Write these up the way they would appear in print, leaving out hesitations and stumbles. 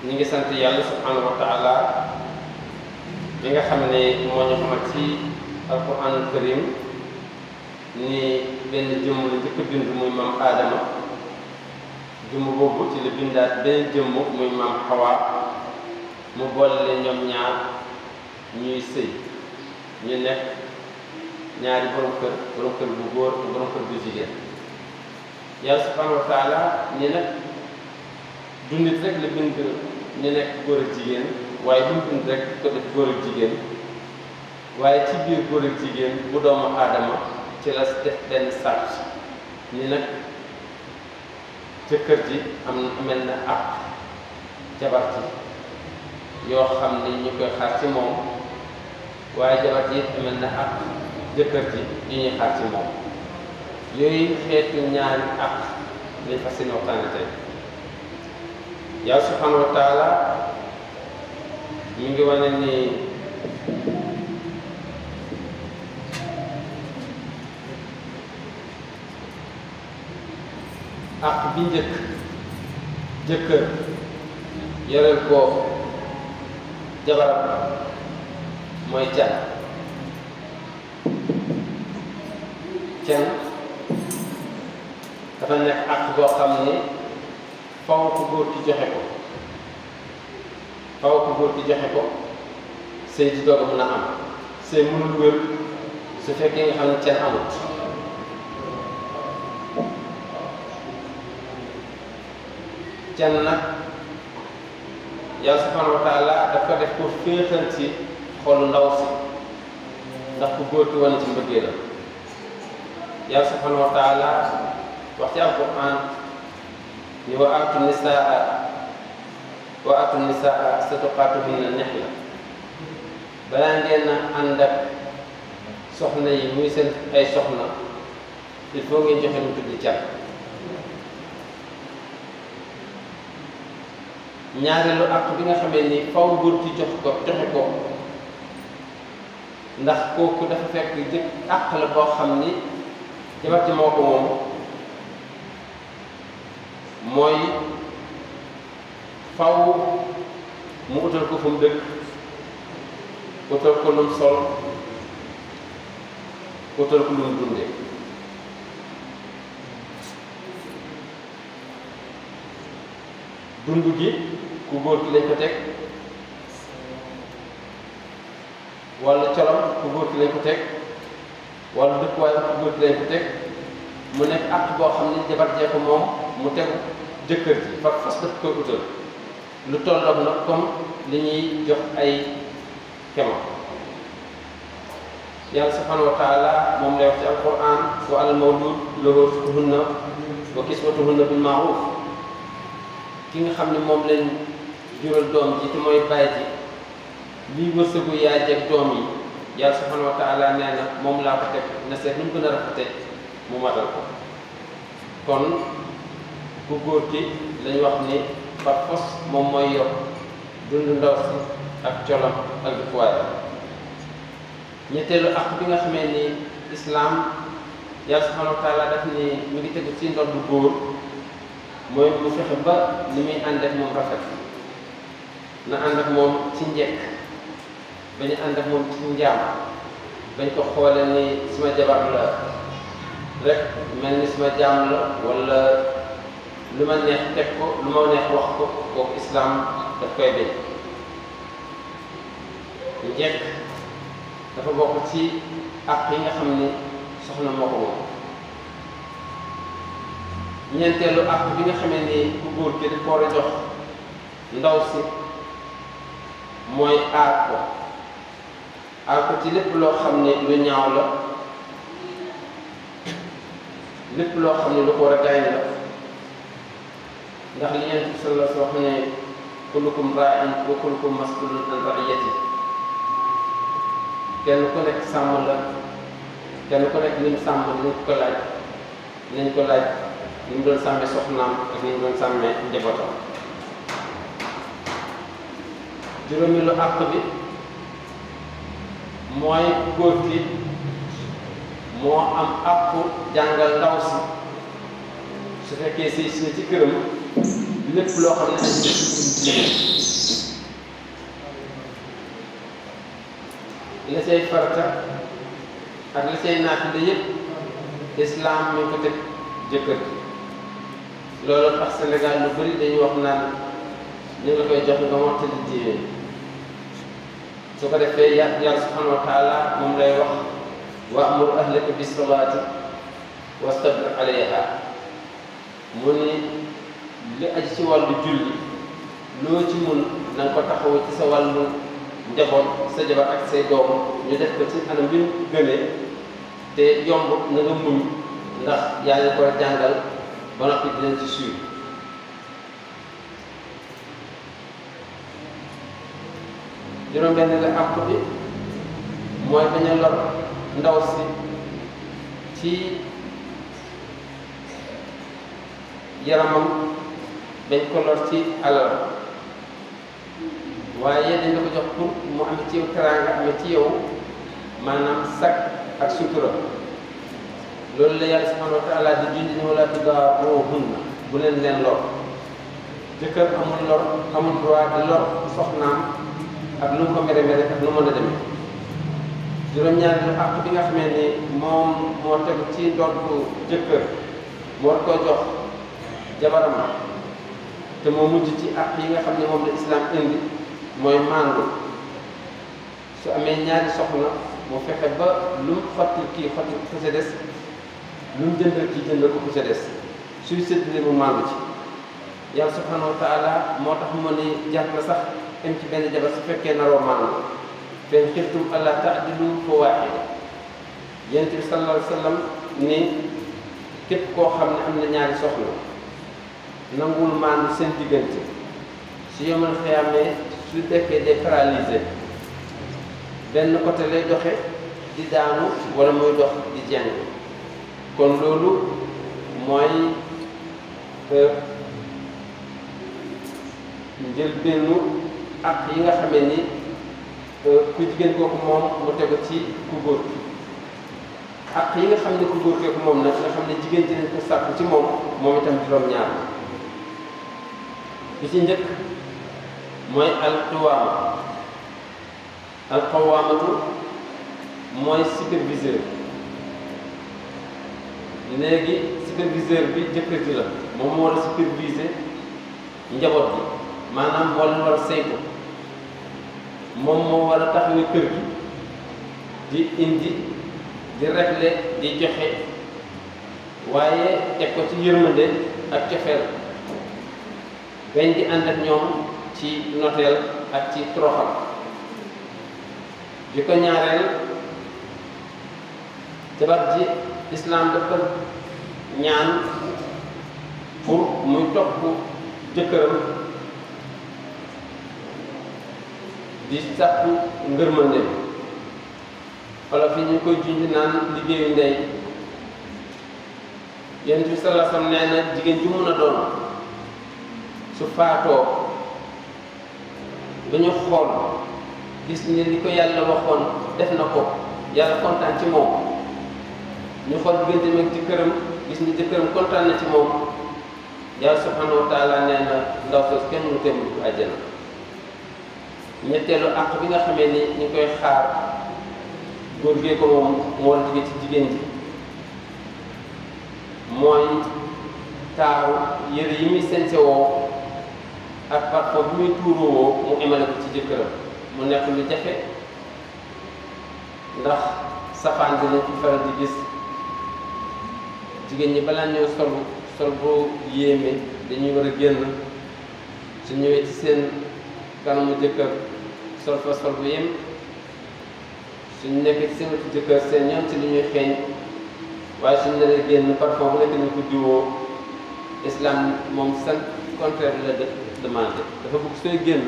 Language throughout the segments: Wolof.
ñi ngi sant yàlla subhanahu wa taala mi nga xam ne moo ñu xamal ci alquranul karim ni benn jëmm la njëkk a bind muy maam Aadama jëmm boobu ci la bindaat benn jëmm muy maam Hawa mu boole leen ñoom ñaar ñuy sëy ñu nekk ñaari borom kër bu góor ak borom kër bu jigéen yàlla subhanahu wa taala ni nag du nit rek la bind ñu nekk góor ak jigéen waaye du bind rek ko def góor ak jigéen waaye ci biir góor ak jigéen bu doomu aadama ci la def benn sart ni nag jëkkër ji mel na ak jabar ji yoo xam ne ñu koy xaar ci moom waaye jabar ji mel na ak jëkkër ji yu ñuy xaar ci moom yooyu xeetu ñaari ak lañ fas yéene waxtaane tey yàlla subhanahu wa taala mi ngi wane ni ak bi njëkk jëkkër yoreel ko jabaram mooy can dafa nekk ak boo xam ni faw ko góor ki joxe ko sëy di doog a mën a am sëy mënul wér su fekkee nga xam ne can amut can nag yàlla subhanahu wa taala daf ko def pour féexal ci xolu ndaw si ndax ku góor ki wane ci mbëggeelam yàlla subhanahu wa taala wax ci alquran ni wa aatu nisaa sadaqaatuhunna nihla balaa ngeen a ànd ak soxna yi muy seen ay soxna il faut ngeen joxe lu tudd can ñaareelu àq bi nga xamee ni faw góor ci joxe ko ndax kooku dafa fekk jëkk àq la boo xam ni jabar ci moo ko moom mooy faw mu utal ko fu mu dëkk utal ko lu mu sol utal ko lu mu dunde dund gi ku góor ki lañ ko teg walla colom ku góor ki lañ ko teg walla dëkkuwaay ku góor ki lañ ko teg mu nekk acte boo xam ne jabar jee ko moom mu tegu jëkkër ji far fas daf koy utal lu tolloog nag comme li ñuy jox ay kema yàlla subhanahu wa taala moom lay wax ci alquran wa alal mawlud lahu rizquhunna wa kiswatuhunna bil ma'ruf ki nga xam ne moom lañ jural doom ji te mooy baay ji lii wërsëgu yaay jeeg doom yi yàlla subhanahu wa taala nee na moom laa ko teg na seet nu mu gën a rafete mu matal ko kon ku góor ki lañu wax ni par force moom mooy yor dund ndaw si ak colam ak dëkkuwaay ñetteelu ak bi nga xamee ni islaam yàlla subhanahu wa taala daf ni mu ngi tegu ci ndoddu góor mooy mu fexe ba li muy ànd ak moom rafet na ànd ak moom ci njekk bañu ànd ak moom ci njaam bañ ko xoole ni suma jabar la rek mel ni suma jaam la walla lu ma neex teg ko lu ma neex wax ko kooku islaam daf koy bañ njekk dafa bokk ci àq yi nga xam ni soxna moo ko moom ñeenteelu àq bi nga xamee ni ku góor ki daf ko war a jox ndaw si mooy aar ko ci lépp loo xam ne lu ñaaw la lépp loo xam ne lu ko war a gaañ la ndax li Yonent bi sallallahu alayhi wa sallam wax ne kullukum raa'in wa kullukum mas'uulun an ra'iyyatihi kenn ku nekk sàmm la kenn ku nekk li mu sàmm nañ ko laaj ni mu doon sàmmee soxnaam ak ni mu doon sàmmee njabootam juróomi lu àq bi mooy góor gi moo am àqu jàngal ndaw si su fekkee si ci këram lépp loo xam ne liggéey la say farata ak la say naafila yëpp islam mi ngi ko teg jëkkër ji loolu tax Sénégal lu bëri dañuy wax naan ñu nga koy jox nga mottali diine su ko defee yàlla subhanahu wa taala moom lay wax wa'mur ahlaka bis salaati wastabir alayha mu ni li aji ci wàllu julli loo ci mun na nga ko taxaw ci sa wàllu njaboot sa jabar ak say doom ñu def ko ci anam bi mu gënee te yomb na nga muñ ndax yaa ngi koy jàngal ba noppi dinañ ci suivre juróom-benn la àq bi mooy bañ a lor ndaw si ci yaramam bañ ko lor ci alal waaye dañ la ko jox pour mu am ci yow teraanga am ci yow maanaam sag ak sutura loolu la yàlla subhanahu wa taala di junj ni wala tudaaruhunna bu leen lor jëkkër amul lor amul droit di lor soxnaam ak lu mu ko mere mere ak lu mën a demee juróom-ñaari àq bi nga xamee ni moom moo tegu ci ndoddu jëkkër moo war koo jox jabaram te moo mujj ci àq yi nga xam ne moom la islam indi mooy màndu su amee ñaari soxna mu fexe ba lu mu xottil kii xottil ku ca des lu mu jëndal kii jëndal ko ku ca des suy séddale mu màndu ci yàlla subhanahu wa taala moo tax mu ne jar na sax am ci benn jabar su fekkee naroo màndu fen xiftum alla ta'dilu fa waahida yonent bi sallallahu alayhi wa sallam ni képp koo xam ne am na ñaari soxna nanguwul maandu seen diggante su yemal xëyamee su dekkee day paralysé benn côté lay doxe di daanu wala muy dox di jeng kon loolu mooy njël bennu ak yi nga xamee ni ku jigéen kooku moom mu tegu ci ku góor ki ak yi nga xam ne ku góor kooku moom nag nga xam ne jigéen ji nañ ko sàkku ci moom itam juróom-ñaar bi ci njëkk mooy alqawaamatu mooy superviseur léegi superviseur bi jëkkër ji la moom moo war a superviser njaboot bi maanaam moo leen war a saytu moom moo war a taxawu kër gi di indi di régler di joxe waaye teg ko ci yërmande ak cofeel gañ di ànd ak ñoom ci noteel ak ci toroxal di ko ñaareel jabar ji islam dafa ñaan pour muy topp jëkkëram di sàkku ngërmande wala fi ñu koy junj naan liggéeyu ndey Yonent bi sallallahu alayhi wa sallam nee na jigéen ju mun a doon su faatoo ba ñu xool gis ni li ko yàlla waxoon def na ko yàlla kontaan ci moom ñu xool diggante ak jëkkëram gis ni jëkkëram kontaan na ci moom yàlla subhanahu wa taala nee na ndaw soos kenn mënu koy mujj àjjana ñetteelu àq bi nga xamee ni ñu koy xaar góor gee ko moom moo la jóge ci jigéen ji mooy taaru yëre yi muy sense woo ak parfum bi muy tuuroo woo mu emale ko ci jëkkëram mu nekk lu jafe ndax safaan dinañ fi faral di gis jigéen ñi balaa ñëw sol bu yéeme dañuy war a génn su ñëwee ci seen kanamu jëkkër sol fa sol bu yem suñu nekk ci seen wetu jëkkër seen ñoom ci li ñuy xeeñ waaye suñu naree génn parfum bu nekk ñu ko diwoo islam moom seen contraire la demandé dafa bëgg sooy génn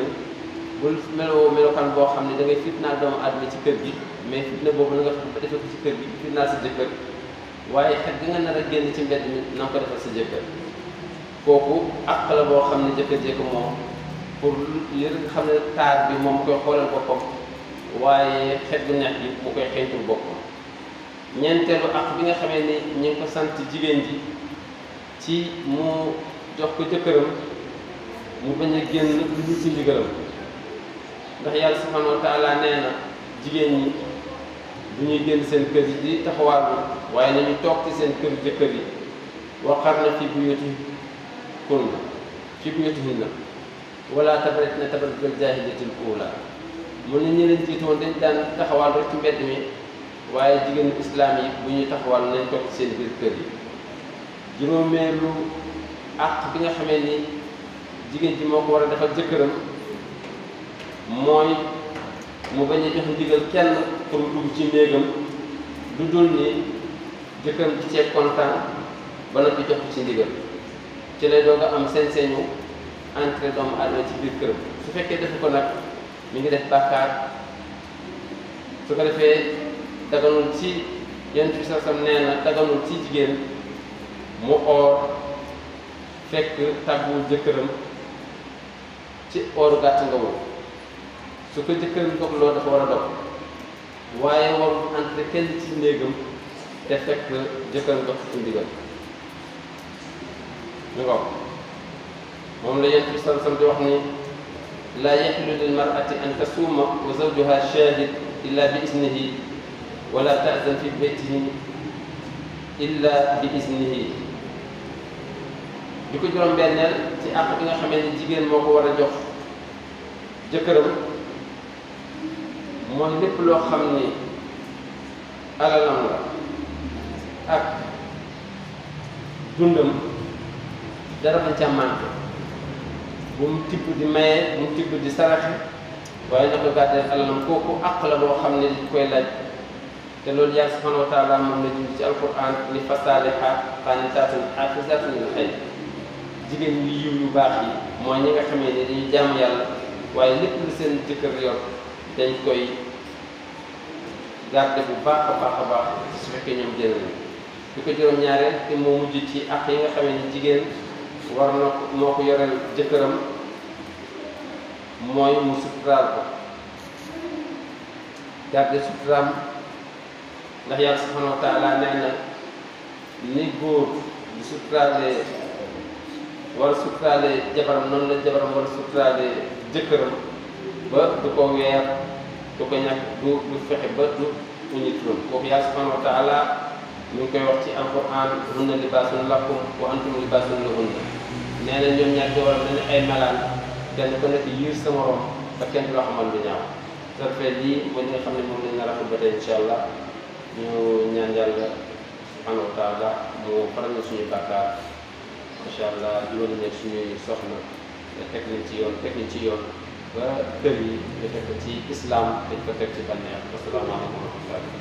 bul melokaan boo xam ne da ngay fitnaal doomu aadama ci kër gi mais fitna boobu na nga fexe ba defee ko ci kër gi fitnaal sa jëkkër waaye xet gi nga nar a génn ci mbedd mi na nga ko defal sa jëkkër kooku àq la boo xam ne jëkkër jee ko moom pour li nga xam ne taar bi moom koy xoolal boppam waaye xet bu neex bi mu koy xeeñtul boppam ñeenteelu àq bi nga xamee ni ñu ngi ko sant jigéen ji ci mu jox ko jëkkëram mu bañ a génn lu dul ci ndigalam ndax yàlla subhanahu wa taala nee na jigéen ñi du ñuy génn seen kër yi di taxawaalu waaye nañu toog ci seen kër jëkkër yi waqarna fi buyutikunna fi buyutihinna wala tabarajna tabarrujal jaahiliyatil uulaa mu ne ñi leen jiitu woon dañ daan taxawal rek ci mbedd mi waaye jigéenu islam yi bu ñuy taxawal nañ toog ci seen biir kër yi. juróomeelu àq bi nga xamee ni jigéen ji moo ko war a defal jëkkëram mooy mu bañ a jox ndigal kenn pour mu dugg ci néegam du dul ni jëkkëram ci cee kontaan ba noppi jox ci ndigal ci lay doog a am sañ-sañu entrée doomu aadama ci biir këram. su fekkee defu ko nag mi ngi def bàkkaar su ko defee daganul ci Yonent bi sallallahu alayhi wasallam nee na daganul ci jigéen mu oor fekk tàgguwul jëkkëram ci ooru gàtt nga woo su ko jëkkëram dogloo dafa war a dog waaye warul entre kenn ci néegam te fekk jëkkëram dox ci ndigal ñu ko moom la Yonent bi sallallahu alayhi wasallam di wax ni laa yaxillu lil mar'ati an tasuuma wa zawjuha shaahid illa bi iznihi wala ta'zan fi baytihi illa bi iznihi. di ko juróom-benneel ci àq bi nga xamee ni jigéen moo ko war a jox jëkkëram mooy lépp loo xam ni alalam la ak dundam dara bañ ca manqué bu mu tibb di maye bu mu tibb di saraxe waaye na ko gàddeel alalam kooku àq la boo xam ne di koy laaj te loolu yàlla subhanahu wa taala moom la jund ci alquran ni fasaalihaat qaanitaatun haafizaatun lil ghayb jigéen ñi yiw yu baax yi mooy ñi nga xamee ne dañuy jaamu yàlla waaye lépp lu seen jëkkër yor dañ koy garder bu baax a baax a baax su fekkee ñoom jël nañ di ko juróom-ñaareel te moo mujj ci àq yi nga xamee ni jigéen war na ko moo ko yoreel jëkkëram mooy mu suturaal ko garder suturaam ndax yàlla subhanahu wa taala nee na ni góor di suturaalee war a suturaale jabaram noonu la jabaram war a suturaale jëkkëram ba du ko weer du ko ñàkk du fexe ba du uñu turam kooku yàlla subhanahu wa taala mi ngi koy wax ci alquran hunna libaasun lakum wa antum libaasun lahunna nee na ñoom ñaar jabaram dañu ay melaan kenn ko nekk yiir sa morom ba kenn du la xamal lu ñaaw te fee lii mooy li nga xam ne moom lañ nar a fa ba tey incha allah ñu ñaan yàlla subhanahu wa taala mu faral na suñu bàkkaar macha allah juróomi nekk suñuy soxna te teg nañ ci yoon ba kër yi ñu teg ko ci islam dañ ko teg ci bànneex asalaamaaleykum wa rahmatulah